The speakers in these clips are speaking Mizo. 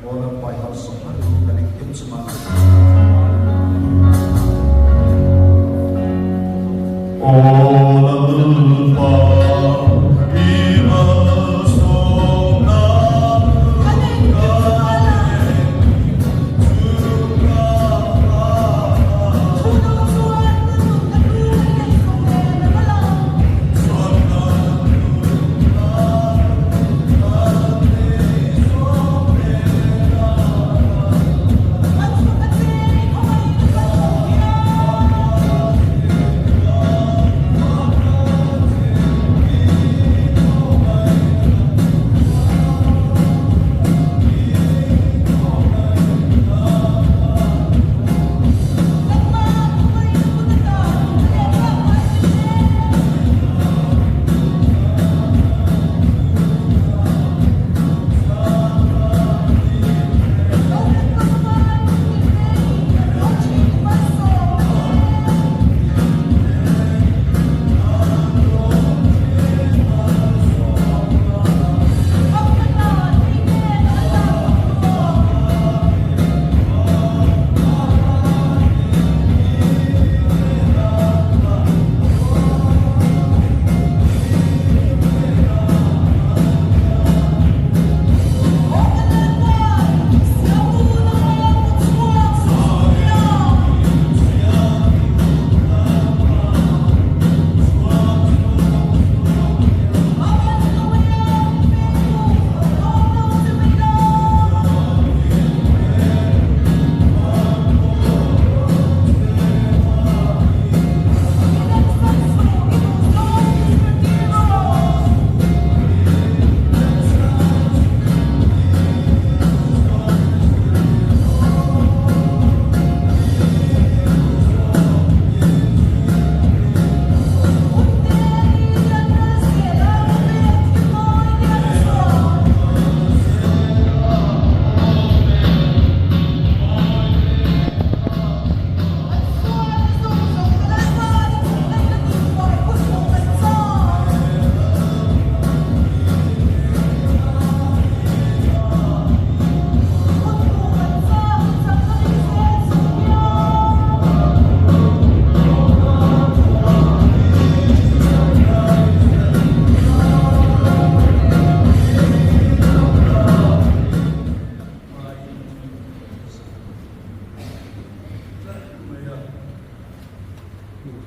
Aw Lalpa i malsawmna chu kan engkim chungah Aw Lalpa i malsawmna chu kan engkim chungah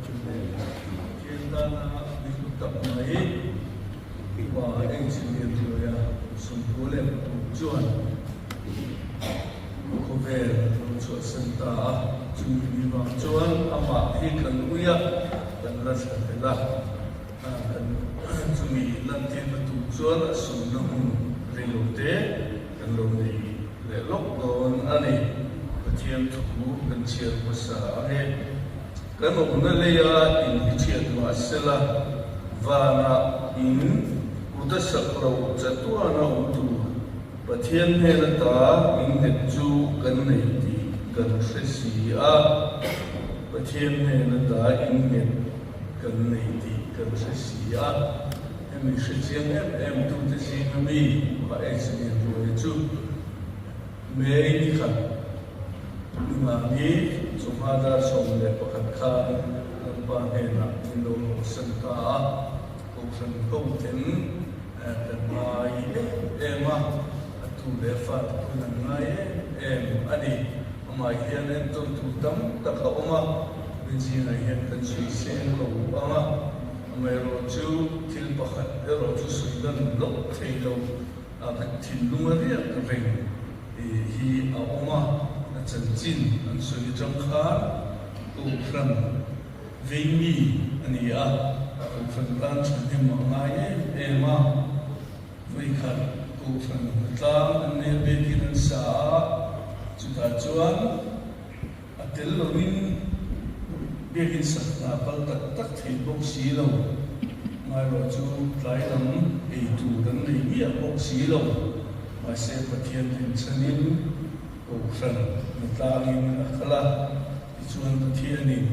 Pathian tana mi hlu tak mai Pa Engineer Hruaia 24 chuan khawvel a lo chhuahsan ta a, chumi ni vang chuan amah hi kan ui a, kan la thla tel a, kan chumi lantirna tur chuan a sumna hmun reilote kan lo nei leh lawk dawn a ni. Pathian thu kan chhiar hmasa ang e. Kan awmna leia in hi thiat mah sela, vanah in kut a sak loh chatuana awm tur Pathian hnen ata min nghet chu kan nei tih kan hre si a. Pathian hnen ata in nghet kan nei tih kan hre si a. Hemi hre chiang em em tute zinga mi pa Ezrian Ruai chu May ni khat nunah hi chawhma dar 11 khan Lalpa hnenah min lo hlawhsan ta a, Kohhran ho ten kan ngai em em a, a tu leh a fate pawn an ngai em em a ni. Amah hian entawn tur tam tak a awm a, min zingah hian kan sawi seng lo ang a, amaherawhchu thil pakhat erawh chu sawi lan loh thei lo. A kan thinlung a riak reng hi a awm a, a chanchin an sawi atang khan Kohhran veimi a ni a, Kohhran tan thahnem a ngai em em a, vawikhat Kohhran hnatlang an nel bekin an sa a, chutah chuan A tel loin biakin sak hna kal tak tak thei bawk si lo. Ngaihruah chu tlai lam ei tur an nei miah bawk si lo. Mahse Pathian rinchhanin Kohhran hnatlangin a kal a, tichuan Pathianin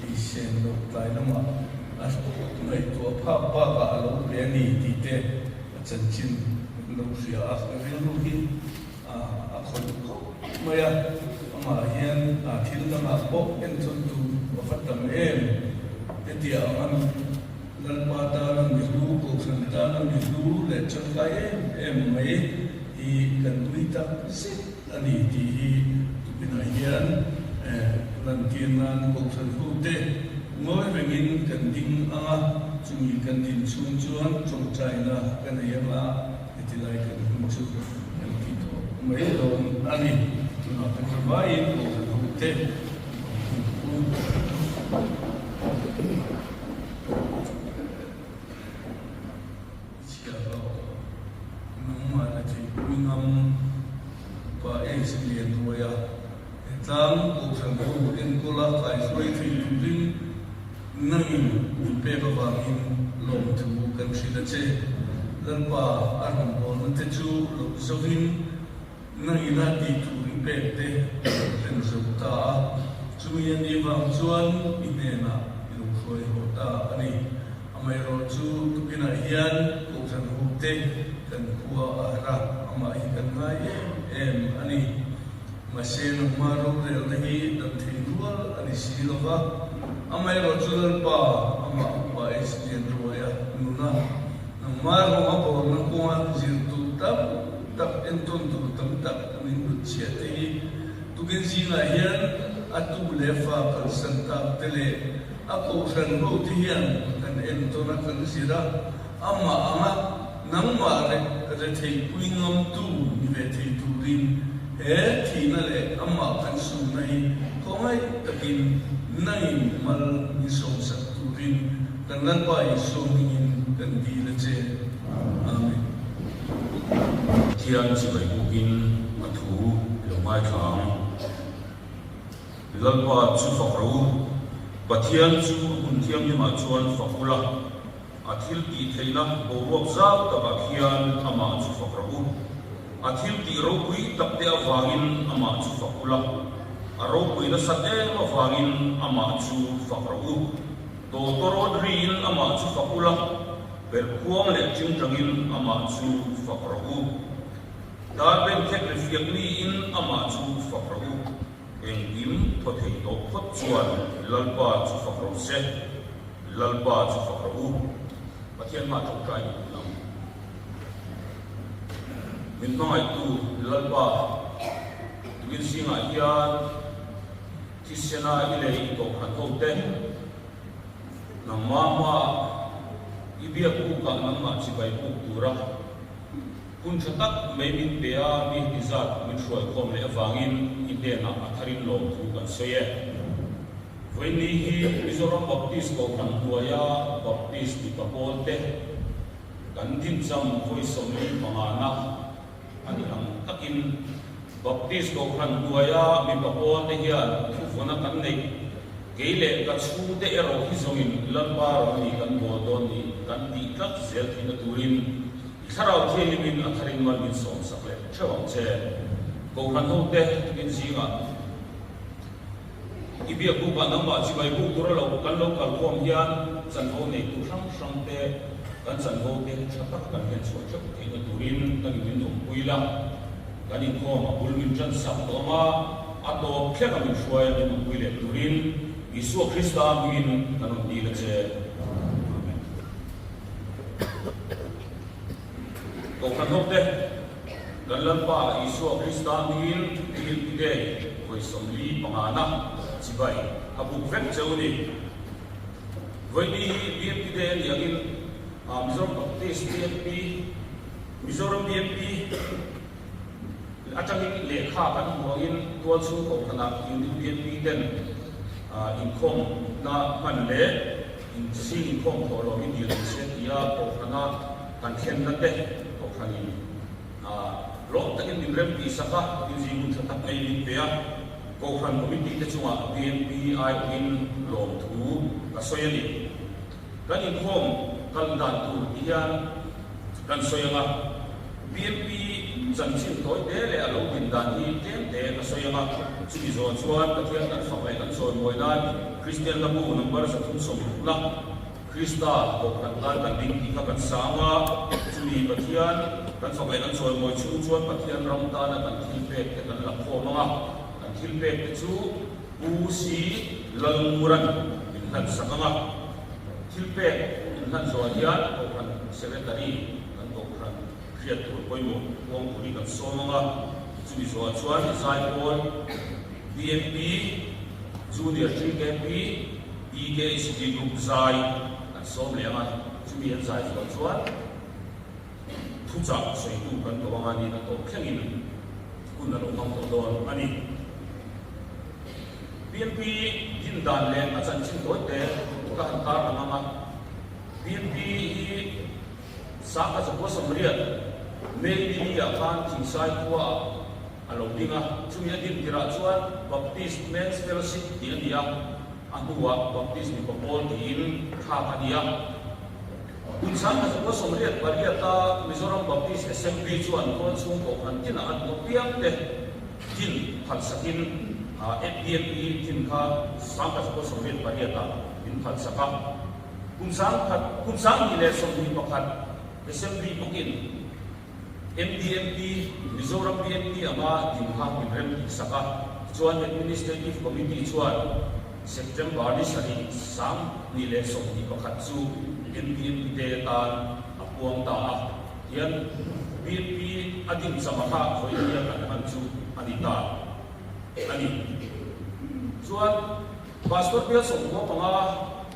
ei sen loh tlai lamah a ngaihtuah phak bakah a lo pe a ni tih te a chanchin kan lo hria a, ka rilru hi a. khawih khawp mai a, amah hian thil dangah pawh entawn tur a va tam em? Hetiang anga Lalpa tana mi hlu, Kohhran tana mi hlu leh tangkai em em mai hi kan ui tak zet a ni tih hi tukinah hian lantir nan Kohhran hute ngawi rengin kan ding ang a, chumi kan din chhung chuan tawngtaina ka nei ang a, heti lai kan hun chu kan tih tawh mai dawn a ni. Tunah kan hre vaiin Kohhran hute Chhiar rawh, nangmah la theipui ngam pa H Lianruaia he tlang Kohhran ho enkawla kaihruai thei turin nangin min pek avangin lawmthu kan hrilh a che. Lalpa a rawngbawlna te chu lo zovin Nangina tih tur i pek te a lo thlen zo ta a, chumi a nih vang chuan i hnenah i lo hruai haw ta a ni. Amaherawh chu tukinah hian Kohhran hu te kan khua a har a, amah hi kan ngai em em a ni. Mahse nangma rorelna hi dam thei rual a ni si lo va, amaherawh chu Lalpa amah upa Hlian Ruaia nuna nangma rawng a bawlna kawnga zirtu tam tak entawn tur tam tak min hlut chhiah te hi tukin zingah hian a tu leh fa kalsan tak te leh a kohhran ho te hian kan entawn a kan zir a, amah anga nangmah retheipui ngamtu ni ve thei turin he thihna leh amah kan sumna hi khawngaih takin nangin mal min sawmsak turin kan Lalpa Isua hmingin kan dil a che. Amen. Pathian chibai bukin a thu i lo ngaithla ang. Lalpa chu fak rawh u. Pathian chu a hmun thianghlimah chuan fak ula, a thil tih theihna boruak zau takah khian amah chu fak rawh u. A thil tih ropui takte avangin amah chu fak ula, a ropui nasat em avangin amah chu fak rawh u. Tawtawrawt riin amah chu fak ula, Perhkhuang leh ṭingṭangin amah chu fak rawh u. Dar benkhek ri fiak niin amah chu fak rawh u. Engkim thaw thei tawh phawt chuan Lalpa chu fak rawh se. Lalpa chu fak rawh u. Pathian hma ṭawngṭai ni tun ang. Min hmangaihtu Lalpa, tukin zingah hian thisena i lei kohhran hote, Nangmah hmaah i biak bukah nangmah chibai buk tura hun tha tak mai min pe a, mi heti zat min hruaikhawm leh avangin i hnenah a tharin lawmthu kan sawi e. Vawiinni hi Mizoram Baptist Kohhran hnuaia Baptist mipa pawlte kan dincham vawi 45 na a ni ang takin Baptist Kohhran hnuaia mipa pawlte hian thuvuna kan neih kei leh ka chhungte erawh hi zawngin Lalpa rawng ni kan bawl dawn ni kan tih tlat zel theihna turin i thlarau thianghlimin a tharin mal min sawmsak leh theuh ang che. Kohhran hote tukin zingah I biak bukah nangmah chibai buk tura lo kan lo kalkhawm hian chanvo neitu hrang hrang te kan chanvo te tha tak kan hian chhuah theuh theihna turin kan in awmpui la, kan inkhawm a bul min tan sak tawh ang a, a tawp thleng a min hruai a min awmpui leh turin Isua Krista hmingin kan rawn dil a che. Amen. Kohhran hote, kan Lalpa Isua Krista hmingin Guilty Day vawi 45 na chibai a buk vek cheu ni. Vawiini hi BMP Day a nih angin Mizoram Baptist BMP, Mizoram BMP atangin lehkha kan hmu angin tualchhung kohhranah Unit BMP ten inkhawmna hman leh Zing inkhawm thawh lo hi dil ni se tia Kohhrana kan thlenna te Kohhranin lawm takin min rem tih sak a, tin zing hun tha tak mai min pe a, Kohhran Committee te chungah BNP aiawhin lawmthu ka sawi a ni. Kan inkhawm kal dan tur ti hian kan sawi ang a, BNP chanchin tawi te leh a lo din dan hi tlem te ka sawi ang a, chumi zawh chuan Pathian kan fak leh kan chawimawi nan Kristian la bu number 360 na Krista Kohhran tan kan ding tih kha kan sang a, chumi Pathian. Kan fak leh kan chawimawi chhung chuan Pathian ram tana kan thilpek te kan la khawm ang a, kan thilpek te chu Pu Si Lalnguran min hlan sak ang a. Thilpek min hlan zawh hian Kohhran Secretary kan Kohhran hriat tur pawimawh puang turin kan sawm ang a, chumi zawhah chuan Zaipawl, BMP, Junior TKP, BKHB Group zai kan sawm leh ang a, chumi an zai zawh chuan thuchah sawitu kan ko ang a niin a tawp thlengin hun a lo hmang tawh dawn a ni. BMP din dan leh a chanchin tawi te ka han tar lang ang a, BMP hi Sangha Chakua Sawmriat, May ni ah khan Thingsai khua ah a lo ding a, chumi a din tirah chuan Baptist Men's Fellowship tih a ni a, a hnuah Baptist mipa pawl tiin thlak a ni a. Kum 1988 a Mizoram Baptist Assembly chuan tualchhung kohhran tinah a duh apiang te din phalsakin FBMP din kha 1988 ah min phalsak a. Kum sangkhat kum 2021 Assembly bawkin MDMP, Mizoram BMP anga din kha min rem tih sak a, tichuan Administrative Committee chuan September ni sarih 2021 chu MDMP te tan a puang ta a, tihian BMP a din chama kha vawi nia kan hman chu a ni ta a ni. Chuan Pastor bial 15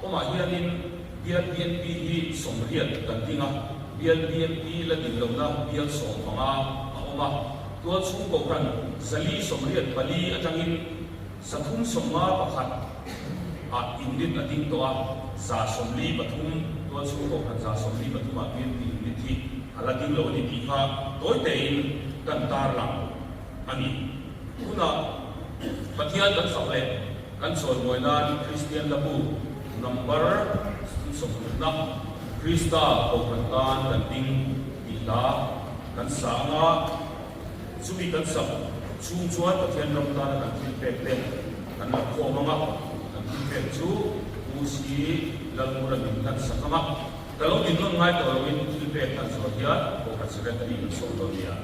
awmah hianin bial BNP hi 80 kan ding a, bial BNP la din lohna bial 15 a awm a. Tualchhung Kohhran 484 atangin 351 ah unit a ding tawh a, 143 Tualchhung Kohhran 143 ah BNP unit hi a la ding lo a ni tih kha tawi tein kan tarlang a ni. Tunah Pathian kan fak leh kan chawimawi nan Kristian Labu number 30na Krista Kohhran tan kan ding tih hla kan sa ang a, chumi kan sak chhung chuan Pathian ram tana kan thil pek te kan la khawm ang a, kan thil pek chu Pu Si Lalmura min hlan sak ang a, ka lo din nawn ngai tawh loin thil pek hlan zawh hian Kohhran Secretary kan sawm dawn nia.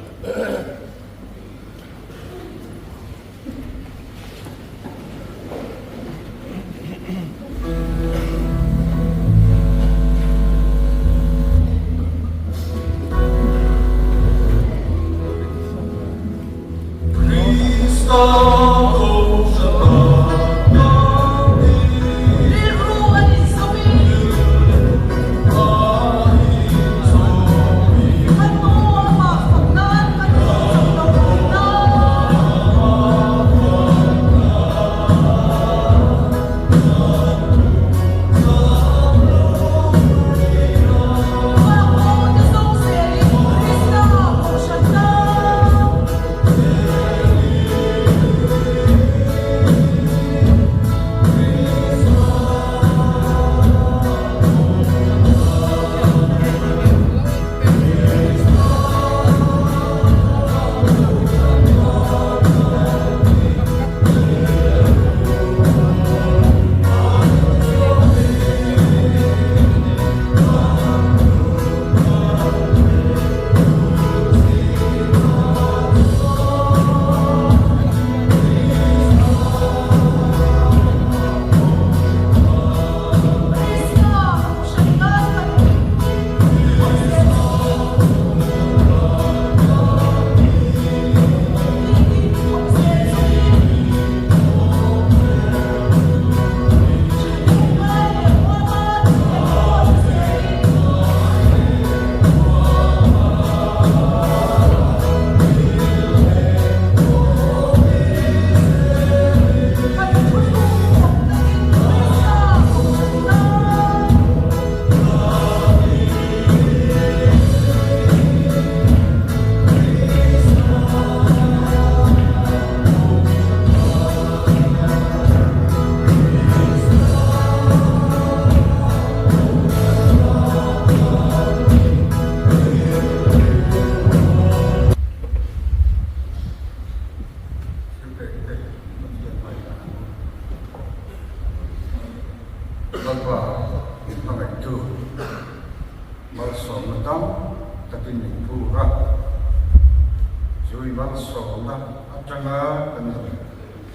malsawmna atanga kan rawn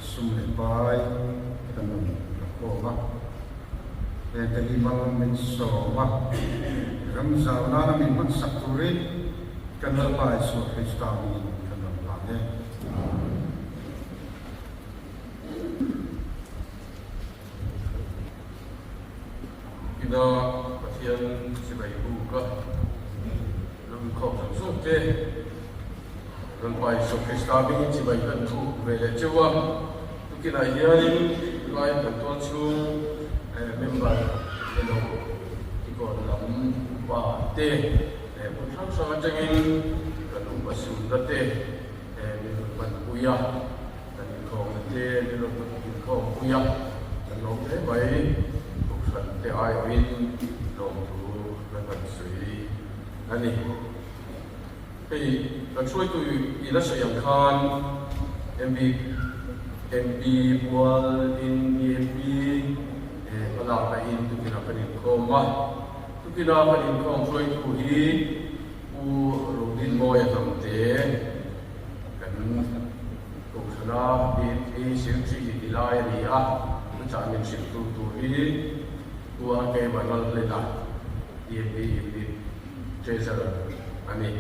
sum leh pai kan rawn la khawm a. Hengte hi mal min sawm a, ram zau nana min hmansak turin kan Lalpa Isua Krista hmingin kan rawn hlan e. Ina Pathian chibai buk a lungkhawm zawng zawng te Lalpa Isua Krista hmingin chibai kan thu ve leh cheu a. Tukinah hianin lai kan tual chhung member elo tikawn lam upa te hmun hrang hrang atangin kan upa sunna te min rawn hmanpui a. Kan inkhawmna te min rawn inkhawmpui a, kan lawm hle mai. Kohhran te aiawhin lawmthu kan han sawi a ni. Hei kan hruaitu i la sawi ang khan MB MP pual in BMP hmalakna in tukinah kan inkhawm a, tukina kan inkhawm hruaitu hi Pu Rodinmawia Hnamte kan Kohhrana BMP Secretary ti lai a ni a, chutah min hrilhtu tur hi Pu RK Vanlalhlena BMP Unit Treasurer a ni.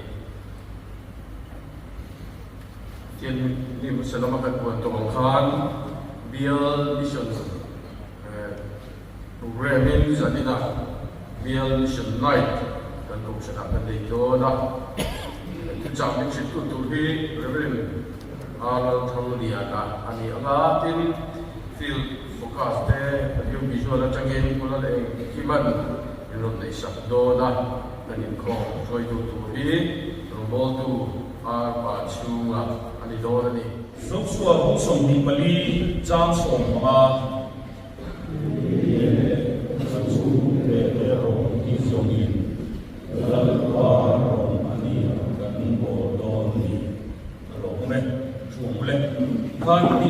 Tin, ni hmasa lama kan puan tawh ang khan Bial Mission Programme-in zaninah Bial Mission Night kan kohhranah kan nei dawn a. Kan thuchah min hrilhtu tur hi Rev. Arnold Thangliana a ni ang a, tin Field Focus te Audio Visual atangin Pu Laleng Kiman min rawn neihsak dawn a, kan inkhawm hruaitu tur hi rawngbawltu Ar Pa chhunga a ni dawn a ni. Zochhuah bung 24 chang 15. Kei leh ka chhungte erawh hi zawngin Lalpa rawng a ni kan bawl dawn ni a lawm e. Thu ang ule khan ni.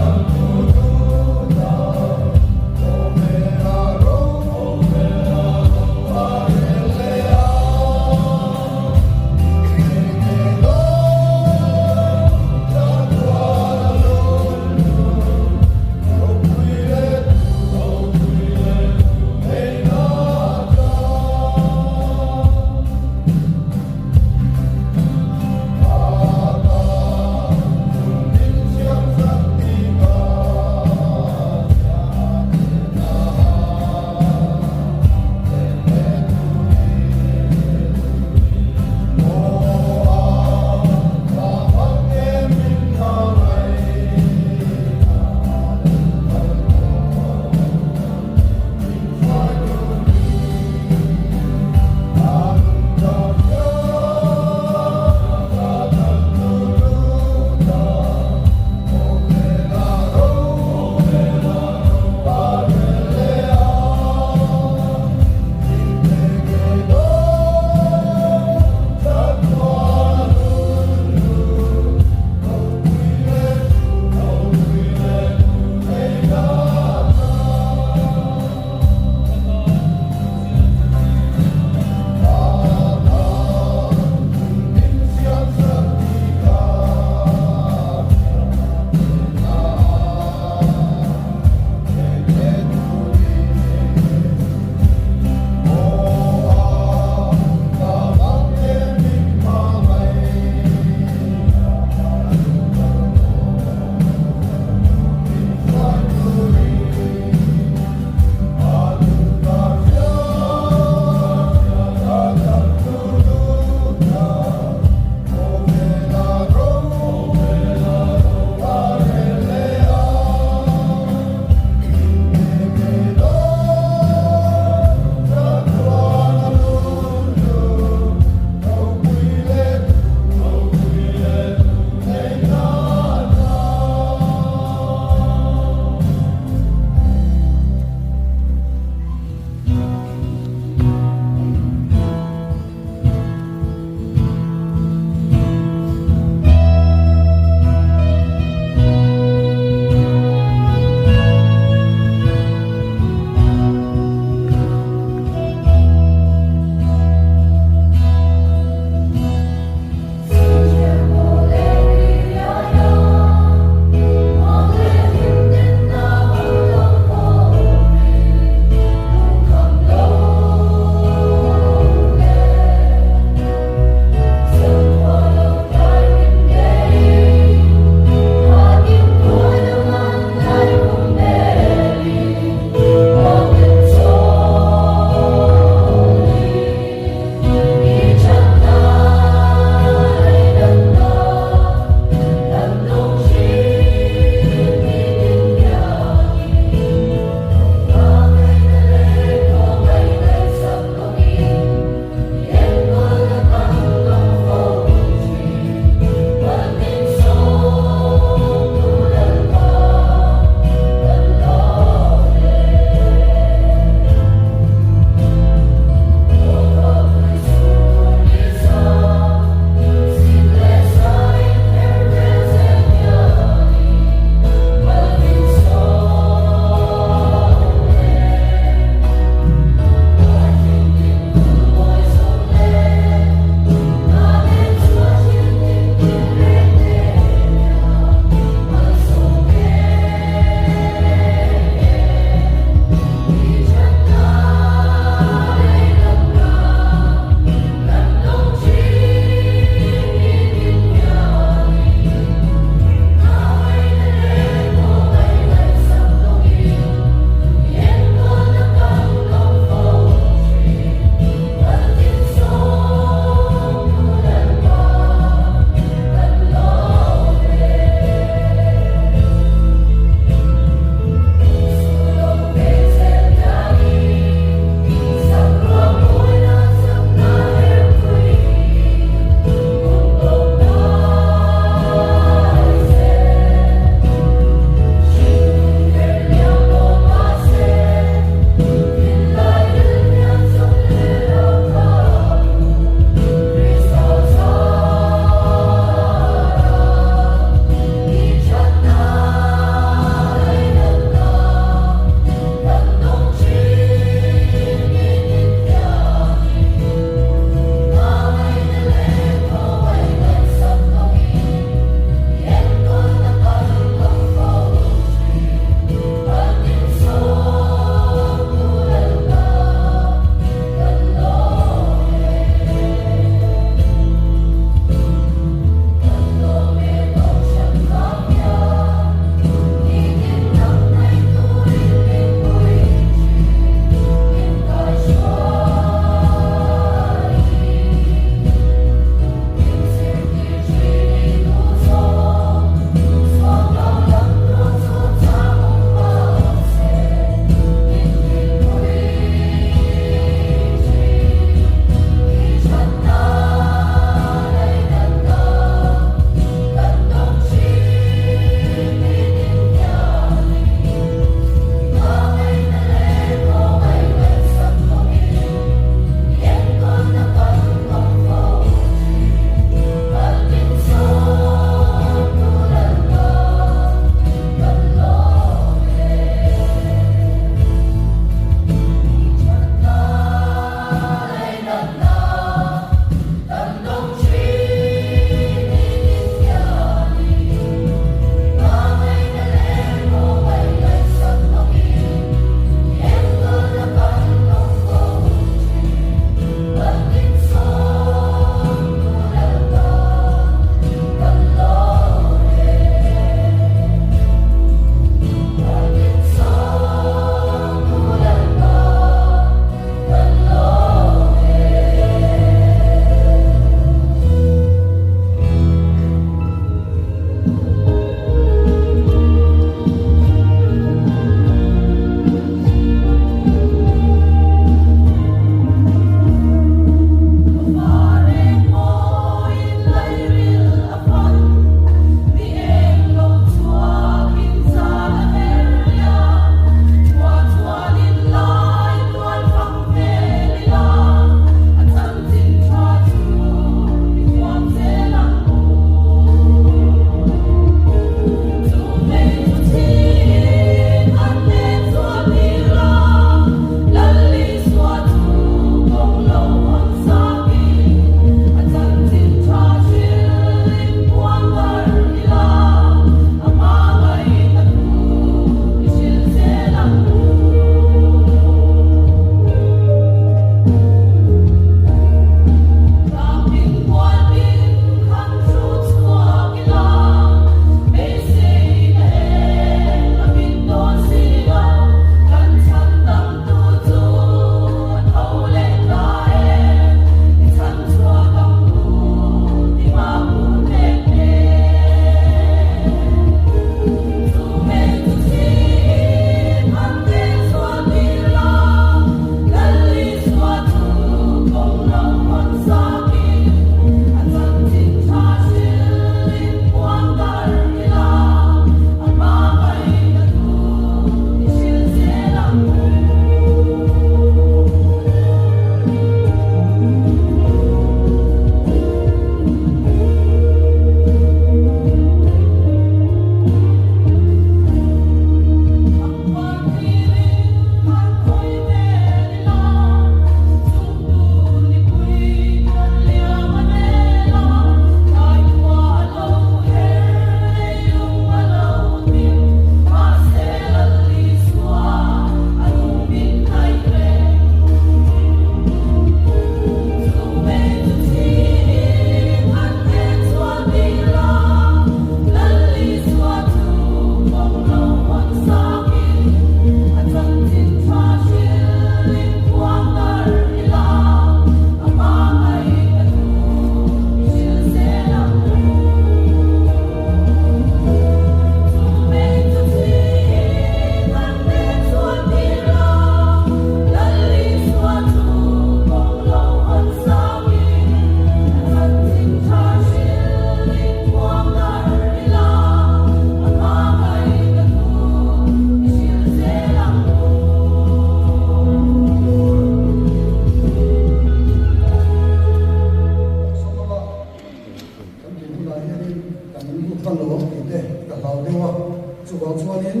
Chuvang chuanin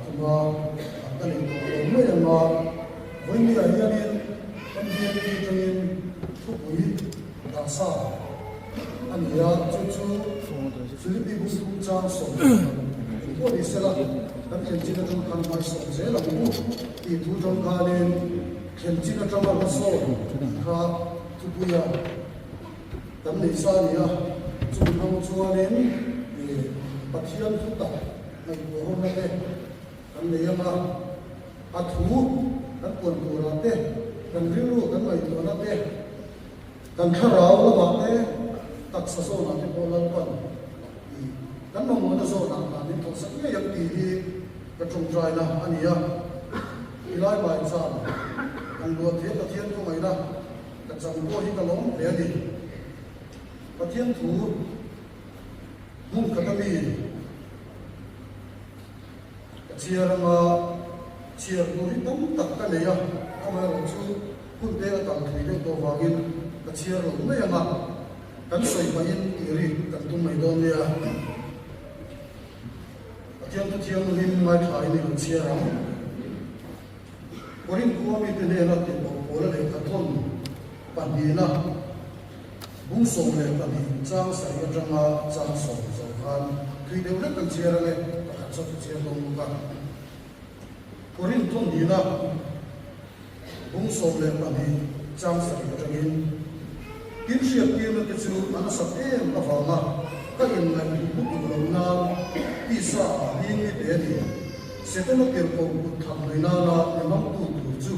tuma an ka nei tawh lo mai ang a, vawinia hianin MDMP atangin thupui dahsa a ni a, chu chu Philippi bung chang 10 engpawh ni sela kan thlen chin atang khan hmaisawm zel ang u tih thu tang khanin thlen chin atanga hmasawn tih kha thupuia kan nei sa a ni a, chumi hmang chuanin Pathian thu tak ngaihtuahawmna te kan nei ang a, a thu kan puan turah te, kan rilru kan ngaihtuahna te, kan thlarau lamah te, taksa zawnah te pawh Lalpan kan mamawhna zawnah hna min thawhsak ngei ang tih hi ka tawngtaina a ni a. Tilai Maicham kan luah thei Pathian khawngaihna Ka chang pawh hi ka lawm hle a ni. Pathian thu hmun khat a mi ka chhiar anga chhiar tur hi tam tak ka nei a, amaherawh chu hun te a kal thui deuh tawh vangin ka chhiar lo mai ang a, kan sawi pahin tih ri kan tum mai dawn nia. Pathian thu thianghlim ngaithlain i lo chhiar ang. Korinth khua mite hnena tirhkoh Paula lehkha thawn pahnihna bung 12 chang sarih atanga chang sawm zawh khan tui deuh hlek kan chhiar ang e, pakhat zawk ka chhiar dawn bawk a. Korinth thawnhnihna bung 12 chang sarih atangin tin hriattirna te chu a nasat em avanga ka inngaih lutuk lo nan tisa ah hling mi pe a ni. Setana tirhkoh kut thak lui nana mi hmangtu tur chu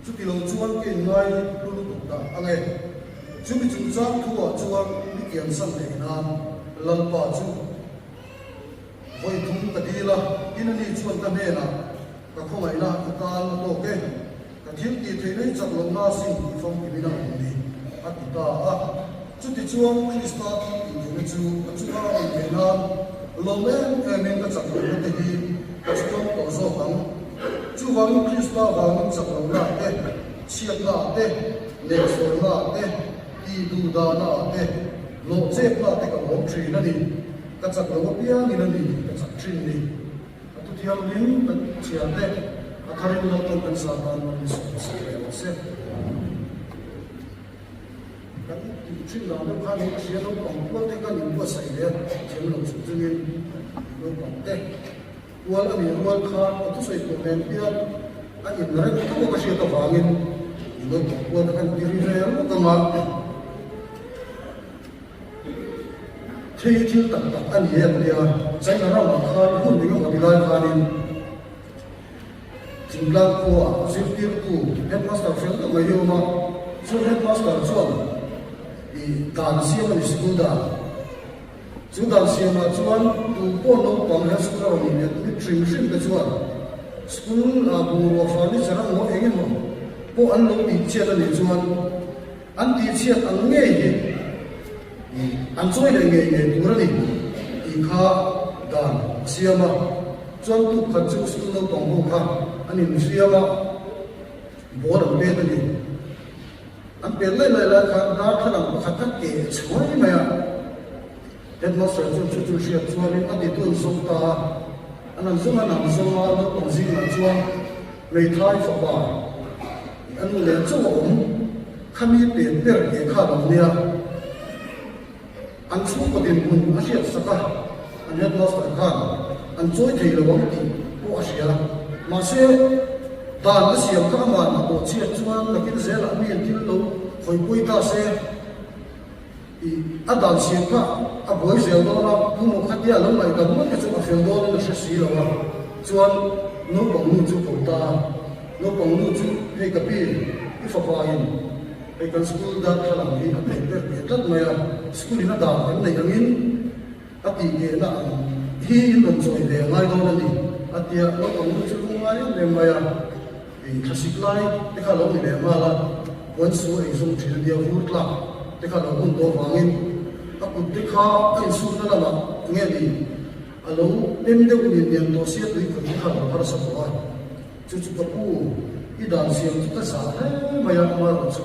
chuti lo chuan ka inngai hlu lutuk dah ang e. Chumi chungchang thuah chuan mi kiansan theih nan Lalpa chu vawi thum ka dil a, tin ani chuan ka hnenah ka khawngaihna ka tan a tawk e, ka thil tih theih mai chak lohna sin tih famkimin a awm ni, a ti ta a. Chutichuan, Krista thil tih theihna chu a chunga a awm theih nan lawm em emin ka chak lohna te hi ka chhuang tawh zawk ang. Chuvangin Krista vangin chak lohna te, chhiatna te, nehsawlna te, tihduhdahna te, nawhchepna te ka lawm thin a ni. Ka chak lo apiangin a ni ka chak thin ni. A thuthianghlim kan chhiar te, a tharin Lalpan kan sa tan min sawi leh rawh se. Kan tih thin dan deuh khan a hria naupang kual te kan inbuatsaih ve a, thiam lo chung chungin naupang te kual a nih rual khan a thusawi tur nen hian a inrem tho a ka hriat avangin naupang kual kha kan ti ri ve ringawt ang a. Thei thil tak tak a ni em nia, China ramah khan hun engemaw ti lai khanin Thingtlang khuaah zirtirtu headmaster fel deuh mai hi a awm a, chu headmaster chuan ih dan siam a ni sikul dan. Chu dan siamah chuan tu pawh naupang he school a rawn in admit hrim hrim te chuan school ah bungrua furniture a maw eng emaw pawh an lo tihchhiat a nih chuan an tihchhiat ang ngei hi ih an chawi leh ngei ngei tur a ni tih kha dan a siam a. Chuan tuk khat chu school naupang ho kha an infiam a, ball an pet a ni. An pet lai lai lai khan darthlalang pakhat kha keh chhuai mai a. Headmaster chuan chu chu hriat chuanin a titu an zawng ta a. An han zawng a, an han zawng a, naupang zingah chuan hmeithai fapa ih a nu leh chauh a awm. Khami pet ber keh kha a lo nia. An chhungkaw dinhmun a hriat sak a, an headmaster khan an chawi thei lo ang tih pawh a hria. Mahse, dan a siam kha aman a pawh chhiat chuan nakin zelah mi an thil lo khawihpui ta se tih a dan siam kha a buai zel dawn a, tumaw khatia a lo ngaihdam ngawt te chu a fel dawnin a hre si lo a, chuan naupang nu chu ko ta a, naupang nu chu hei ka pi, i fapain. Hei kan school darthlalang hi a theih ber ve tlat mai a, school in a dan kan neih angin a tih kehna ang hi in rawn chawi ve a ngai dawn a ni a tia, naupang nu chu lung ngai em em mai a, ih thlasik lai te kha lo ni leh nghal a, puan su ei zawng thin a nia, vur tlak te kha lo hun tawh vangin a kut te kha a insukna lamah nge ni a lo pem deuh nin lian tawh sia tui kut te kha a lo harsa tawh a. Chu chu ka pu, i dan siam chu ka zah hle mai a, amaherawh chu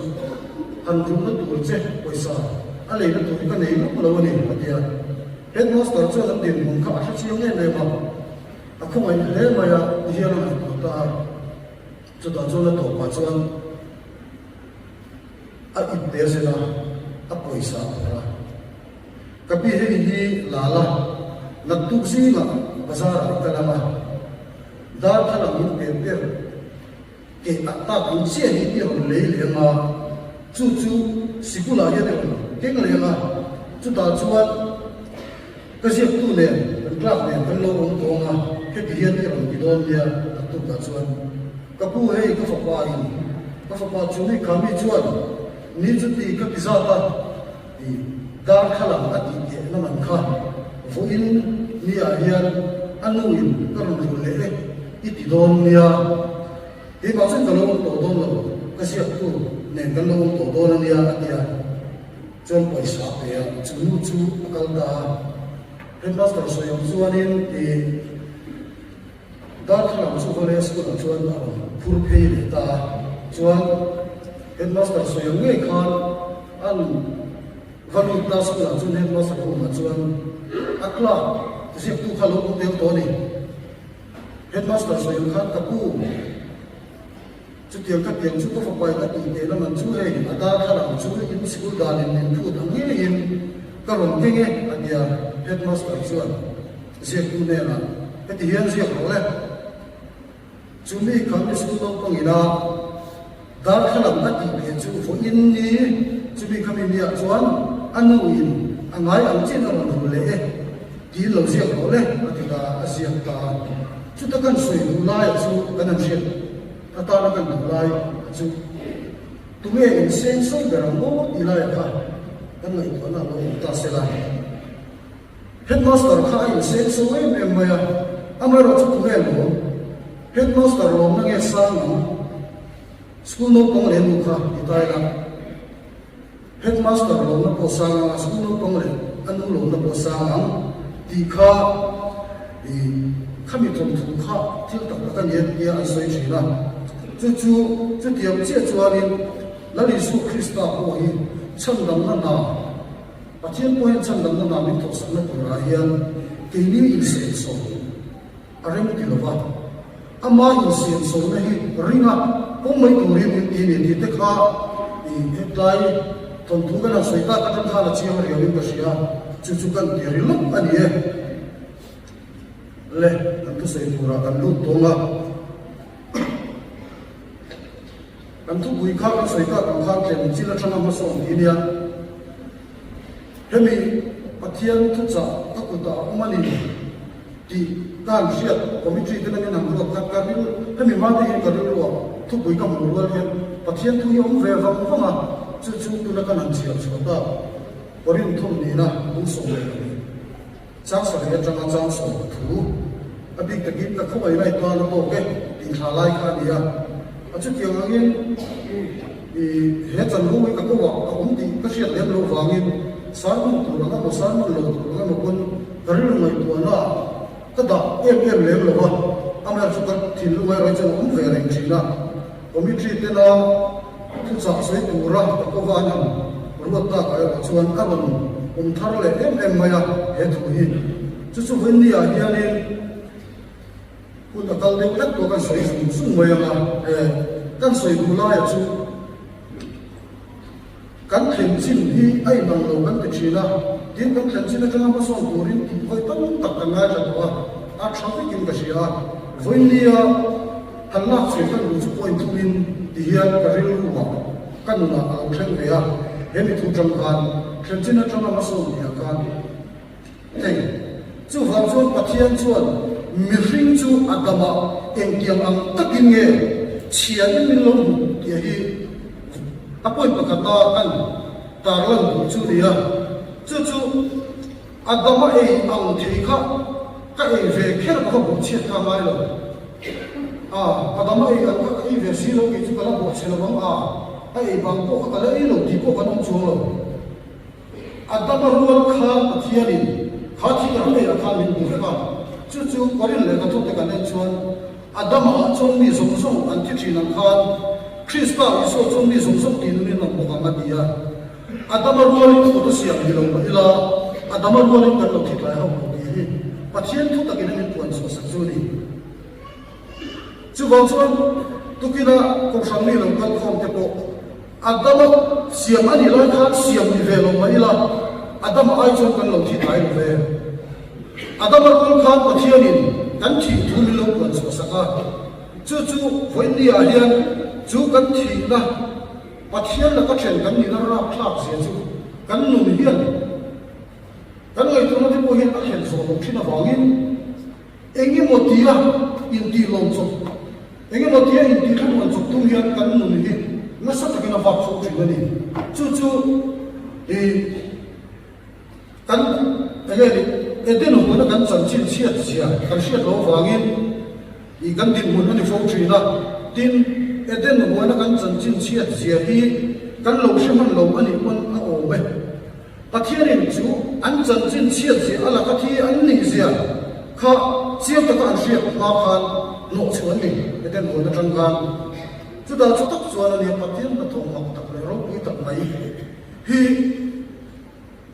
han rulna tur che pawisa a leina tur hi ka nei lawk lo a ni, a ti a. Headmaster chuan an dinhmun kha a hre chiang em em a. A khawngaih hle mai a, ti hian a ngaihtuah ta a. Chutah chuan a tawpah chuan a ipte a zen a, a pawisa a phawrh a. Ka pi hei hi la la, naktuk zingah bazar ah i kal ang a, darthlalang in pek ber keh ah tak ang chiah hi i rawn lei leh ang a, chu chu sikulah hian i rawn keng leh ang a, chutah chuan ka ziaktu nen kan clerk nen kan lo awm tawng a, heti hian i rawn ti dawn nia naktukah chuan ka pu hei ka fapa in ka fapa chu mi kha mi chuan ni chuti ka ti zat a. I darthlalang a tih keh na man kha vawiin ni ah hian a nu in ka rawn rul leh e i ti dawn nia. Keimah chuan ka lo awm tawh dawn lo, ka ziaktu nen kan lo awm tawh dawn a nia a ti a. Chuan pawisa a pe a, chu nu chu a kal ta a. Headmaster sawi ang chuanin i Darthlalang chu Vale School ah chuan a rawn phur phei leh ta a, chuan Headmaster sawi ang ngei khan an va lut ta school ah chuan Headmaster room ah chuan a clerk ziaktu kha a lo awm tel tawh a ni. Headmaster sawi ang khan ka pu chutiang ka tiang chu ka fapa in a tih teh na man chu hei a darthlalang chu in sikul dan in min phut ang ngeiin ka rawn keng e a ti a, Headmaster chuan Ziaktu hnenah heti hian ziak rawh le. Chu mi kha mi school naupang ina darthlalang a tih ve chu vawiin ni chu mi kha mi miah chuan a nu in a ngai ang chin a rawn rul leh e tiin lo ziak rawh le a ti ta a ziak ta a. Chuta kan sawi duh laia chu kan han hriat atana kan duh lai a chu tunge inseng sawi ber ang maw tih laia kha kan ngaihtuahna a lo awm ta se la. Headmaster kha a inseng so em em mai a, amaherawh chu tunge lawm? Headmaster lawmna nge sang ang? School naupang leh nu kha ti ta ila. Headmaster lawmna pawh sang ang a, school naupang leh a nu lawmna pawh sang ang tih kha i khami thawmthu kha thil tak tak a ni a tia an sawi thin a. Chu chu chutiang chiah chuanin Lal Isua Krista pawh hi chhandamna hna Pathian pawhin chhandamna hna min thawhsakna turah hian keini insiamsaw a rem ti lo va, ama insiamsawna hi ringa pawm mai turin min ti a ni tih te kha i hetlai thawnthu kan han sawi tak atang khan a chiang riauin ka hria, chu chu kan ti ri lawk a ni e. Le, kan thusawi turah kan lut tawng a. Kan thupui kha kan sawi tak ang khan tlem chil atanga hmasawn tih nia. Hemi Pathian thuchah ka kutah a awm a ni tih ka han hriat committee te nangin han ruat kha ka ril hemi hma te hian ka rilruah thupui ka hmuh rual hian Pathian thu hi a awm ve vang vang a, chu chu tuna kan han chhiar chhuah tak Korinthum nihna lungsawm leh pahnih. Chang sarih atanga chang sawm thu a bik takin ka khawngaih lai tan a tawk e tih thla lai kha a ni a. A chutiang angin i he chanvo hi ka kawngah a awm tih ka hriat lem loh vangin sermon tur ang emaw sermon lo tur ang emaw pawn ka rilru ngaihtuahna ah ka dah em em lem lo a, amaherawhchu ka thinlung erawh hi chuan a awm ve reng thin a. Committee tena thuchah sawi tura ka kova an han ruat takah erawh chuan a rawn awm thar leh em em mai a he thu hi. Chu chu vawinia hianin hun a kal deuh hlek tawh kan sawi zung zung mai ang a, he kan sawi duh laia chu Kan thlen chin hi a inang lo kan ti thin a, tin kan thlen chin atanga hmasawn turin tih vawi tam tak kan ngaithla tawh a, a tha vekin ka hria a. Vawinia han lak chhuah kan duh chu point thumin ti hian ka rilru ah ka nunah a lo thleng ve a, he mi thu tang khan thlen chin atanga hmasawn tihah khan Thei. Chuvang chuan Pathian chuan mihring chu a damah engtiang ang takin nge chhiain min lo hmuh tih hi a point pakhata kan tarlan duh chu ni a. Chu chu a dama ei ang thei kha ka ei ve kher ka va bawhchhiat kha ngai lo. A, a dama ei ang kha ka ei ve si lo kei chu ka la bawhchhe lo ang a, a ei vang pawh kha ka la ei lo tih pawh kan awm chuang lo. Adama rual khan Pathianin kha thil ram eiah khan min hmu vek a, chu chu Korin lehkha thawkte kan en chuan Adama ah chuan mi zawng zawng an thi thin ang khan Krista Isua chuan mi zawng zawng tih nunin an bawk ang a ti a. Adama rualin kut a siam ni lo mah ila Adama rualin kan lo thi tlai hauh lo tih hi. Pathian thu takin a min puan chhuahsak chu a ni. Chuvang chuan tukina Kohhran mi lo kal khawm te pawh Adama siam a nih lai khan siam ni ve lo mah ila Adama ai chuan kan lo thi tlai lo ve. Adama rual khan Pathianin kan thih thu min lo puan chhuahsak a, chu chu vawiin ah hian chu kan thihna Pathian laka then kan nihna rapthlak zia chu kan nun hian kan ngaihtuahna te pawh hian a thlen zawh loh thin avangin Eng emaw tia intih lawm chawp, eng emaw tia intih thlamuan chawp tum hian kan nun hi nasa takin a vak fo thin a ni. Chu chu i kan eng nge ni, Eden huana kan chanchin chhiat zia kan hriat loh avangin i kan dinhmun a ni fo thin a. Tin, Eden huana kan chanchin chhiat zia hi kan lo hre hman lo a nih pawn a awm e. Pathianin chu an chanchin chhiat zia a laka thi an nih zia kha chiang taka an hriat hma khan hnawh chhuah an ni, Eden huan atang khan. Chutah chu tak chuan a nia Pathian hnathawh mak tak leh ropui tak mai hi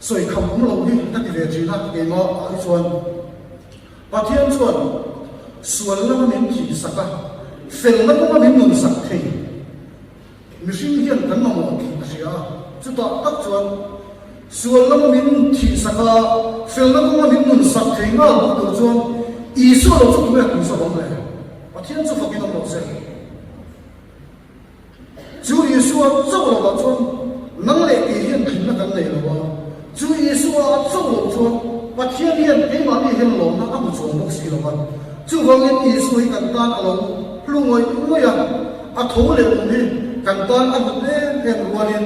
sawi kham awm lo hi ka ti ve thin a, keimah ah hi chuan Pathian chuan sual lama min thihsak a, felna kawnga min nunsak thei. Mihring hian kan mamawh tih a hria a, chutah tak chuan sual lama min thihsak a, felna kawnga min nunsak thei nghal bawk tur chuan Isua lo chu tunge a tum zawk ang le? Pathian chu fakin awm lo se. Chu Isua chauh lovah chuan nang leh kei hian thinna kan nei lo a, chu Isua a chauh loh chuan Pathian hian keimahni hian lawmna a hmu chuang bawk si lo va. Chuvangin Isua hi kan tan a lo hlu ngawih ngawih a. A tho leh awm hi kan tan a hlut em em rualin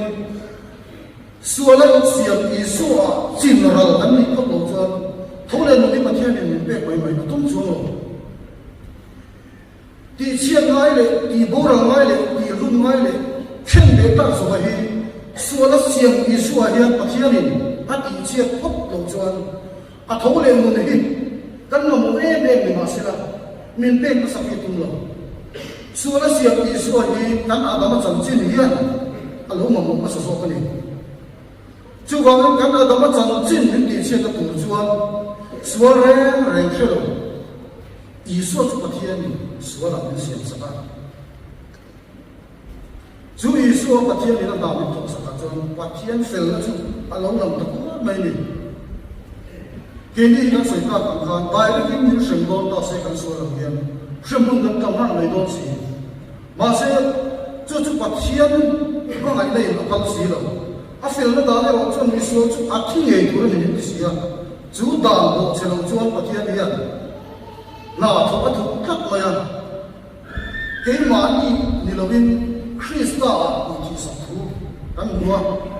suala insiam Isua chin ral kan nih phawt loh chuan tho leh nun hi Pathianin min pek mai mai a tum chuang lo. Tihchhiat ngai leh tihboral ngai leh tihhlum ngai leh then leh tak zawha hi suala siam Isua hian Pathianin a tihchhiat phawt loh chuan A tho leh nun hi kan mamawh em em ni mahsela min pek hmasa hi tum lo. Sual a siam Isua hi kan Adama chanchin hian a lo mamawh hmasa zawk a ni. Chuvangin kan Adama chanchin min tihchhiatna tur chuan sual reng reng hre lo. Isua chu Pathianin sualah min siamsak a. Chu Isua Pathian in a hna min thawk sakah chuan Pathian felna chu a lo lang ta kual mai ni. Keini hi kan sawi tak ang khan direct in min hrem dawn ta se kan sual ang hian hremhmun kan tang hran mai dawn si. Mahse chu chu Pathian hmangaihna in a kal si lo. A felna dan erawh chuan misual chu a thi ngei tur a ni min ti si a. Chu dan bawh che lo chuan Pathian hian hna thawk a thawk tlat mai a. Keimahni ni lovin Krista-ah inthihsak thu kan hmu a,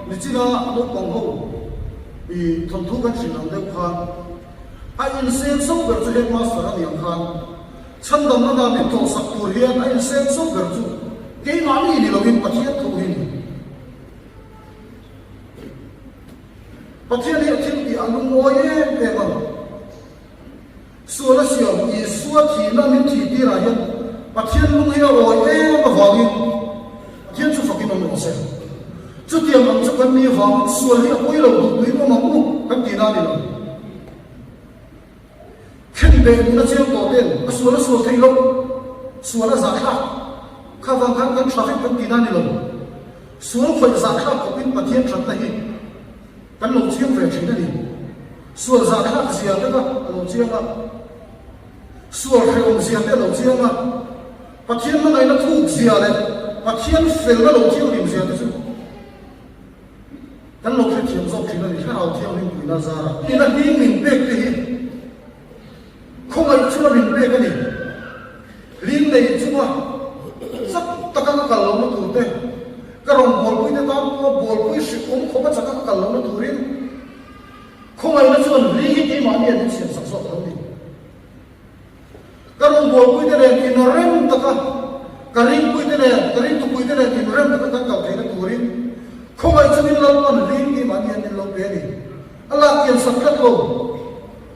nichina naupang ho i thawnthu kan hrilh ang deuh khan a inseng so ber chu headmaster a ni ang khan chhandamna dan min thawhsak tur hian a inseng so ber chu keimahni ni lovin Pathian thu hi a ni. Pathian hi a thiltih a lungawi em em a. Sual a siam, Isua thihna min thih tirah hian Pathian lung hi a awi em avangin Pathian chu fakin awm rawh se. Chutiang ang chu kan ni avangin sual hi a pawi lo duh tuin awm ang u kan tihna a ni lo. Khen beh duhna chiang tawh ten a sual a sual theih loh, sual a zahthlak kha vang khan kan tha vek kan tihna a ni lo. Sual khawih zahthlak khawpin Pathian thatna hi Kan lo chiang ve thin a ni. Sual zahthlak zia te kha a lo chiang a, sual hrehawm zia te a lo chiang a, Pathian hmangaihna thuk zia leh Pathian felna lo thianghlim zia te chu kan lo hrethiam zawk thin a ni. Thlarau Thianghlim puina zarah ina hling min pek te hi Khawngaih chunga min pek a ni. Hlim nei chunga chak taka ka kal lohna tur te, ka rawn bawlpui te tan pawha bawlpui hrilh awm khawpa chaka ka kal lohna turin khawngaihna chuan hli hi keimahni an insiam sak zawk lo ni. Ka rawn bawlpui te nen inrem taka, ka ringpui te nen, ka ringtupui te nen inrem taka kan kal theihna turin khawngaih chungin Lalpan hli keimahni an inlo pe a ni. A lak kian sak tlat lo.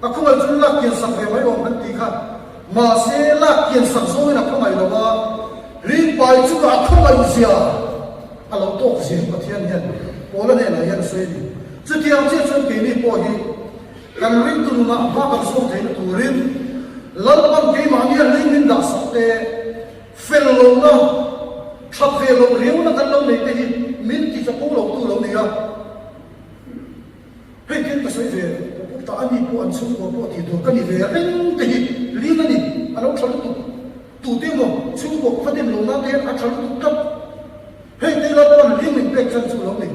A khawngaih chu lak kian sak ve mai awm kan tih kha. Mahse, lak kian sak zawngin a khawngaih lo a, ringpai chungah a khawngaih zia a lo tawk zia hi Pathian hian Paula hnenah hian a sawi a ni. Chutiang chiah chuan keini pawh hi. Kan ringtu nunah hma kan sawn theihna turin Lalpan keimahnia hling min dah sak te, fel lohna, that ve loh riauna kan lo neih te hi min ti chapo lo tu lo ni a. Hei khian ka sawi ve pawh ta a ni pawh an chhungkua pawh tih tur ka ni ve reng te hi ling a ni, a lo tha lutuk. Tute emaw chhungkua ka va dem lo nan te hian a tha lutuk tlat. Hei te Lalpan ling min pek chan chu lo ni.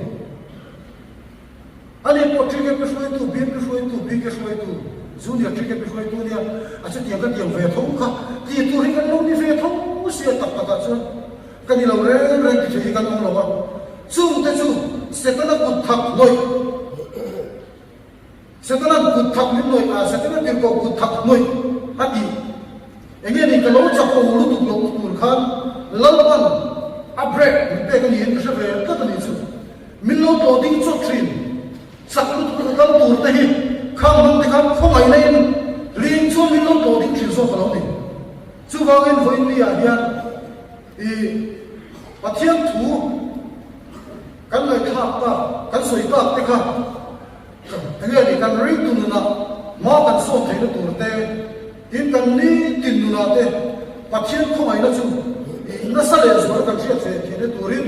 Ani pawh TKP hruaitu, BMP hruaitu, BK hruaitu, Junior TKP hruaitu nia, a chutiang ka tiang ve tho kha tih tur hi kan lo ni ve tho sia tak takah chuan ka ni lo reng reng ti thei hi kan awm lo a. Chungte chu Setana kut thak hnawih, Setana'n kut thak min hnawih a, Setana tirhkoh kut thak hnawih a tih. Enge ni ka lo chapo lutuk loh tur khan Lalpan a break min pek a niin ka hre ve tlat a nih chu. Min lo tlawh ding chawt thin. Chak lutuk ka kal tur te hi khang hmang te khan khawngaihna in ring chuan min lo tlawh ding thin zawk a lo ni. Chuvangin vawiin ni ah hian i Pathian thu kan ngaihthlak tak, kan sawi tak te kha enge ni kan ringtu nunah hma kan sawn theihna tur te, tin kan nitin nunah te Pathian khawngaihna chu i nasa leh zual kan hriat ve theihna turin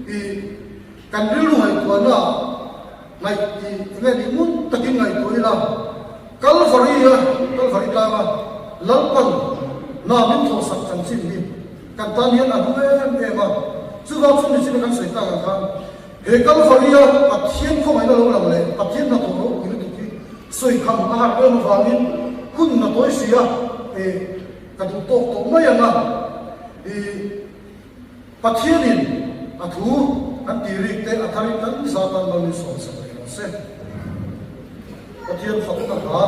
i Kan rilru ngaihtuahna ngaih tih nge nih ngun takin ngaihtuah ila, Kalvari-a, Kalvari tlanga Lalpan hna min thawhsak chanchin hi kan tan hian a hlu em em a. Chuvang chu nichin a kan sawi tak ang khan he Kalvari-a Pathian khawngaihna lo lang leh Pathian hnathawh ropui lutuk hi sawi kham a har em avangin hun na tawi si a, eh, ka duh tawk tawh mai ang a, ih. Pathianin a thu an tih rik te a tharin kan zatan lo in sawn sak rih rawh se. Pathian fakna hla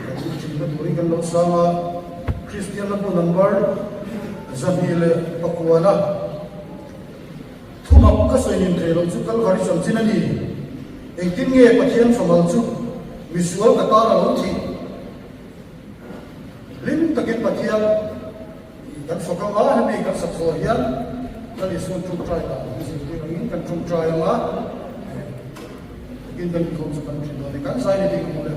kan duh thinna turin kan lo sang a, Kristian lampu number 209 a thumak ka sawi nin thei lo chu Kalvari chanchin a ni. Engtin nge Pathian famal chu misual ka tan a lo thih? Hlim takin Pathian Kan fak ang a, hemi kan sak zawh hian Lal Isuan ṭawngṭai dan min zirtir angin kan ṭawngṭai ang a, takin kan inkhawm chu kan ṭhin dawn a ni. Kan zai ni ding ang maw le.